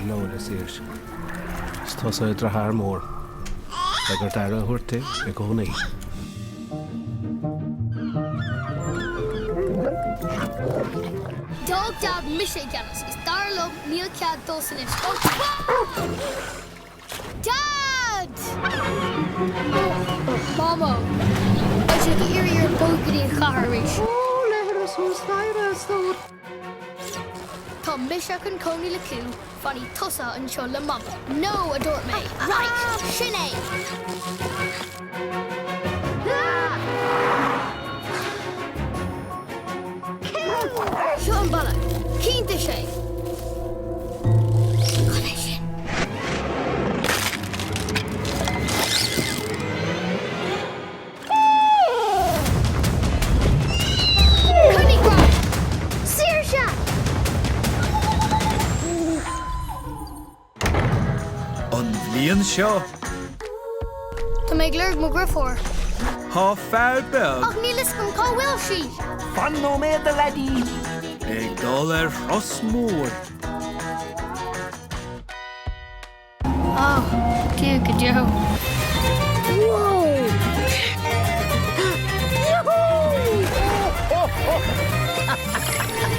leo le Saoirse. Is tusa a deartháir mór. Beidh ort aire a thabhairt di i gcónaí. D'fhág Dad mise i gceannas is dar liom níl cead dósan anois. Dad! Mamó, Beidh sé ag iarraidh orm bogadh go dtí an chathair arís. Ó, leithreas thuas staighre, a stór. Tá mise chun cónaí le Cú, fanfaidh tusa anseo le Mamó. No, a dúirt mé. Right, sin é! Seo an bealach. Cinnte sé. Cad é sin? Coinnigh greim! Saoirse! An bhliain seo. Tá mé ag lorg mo dheirfiúr. Tá fear beag. Ach níl fhios agam cá bhfuil sí! Fan nóiméad, a leaidí! Ag dul ar thuras mór. Ó, Dia go deo.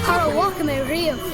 Thar a bhfaca mé riamh.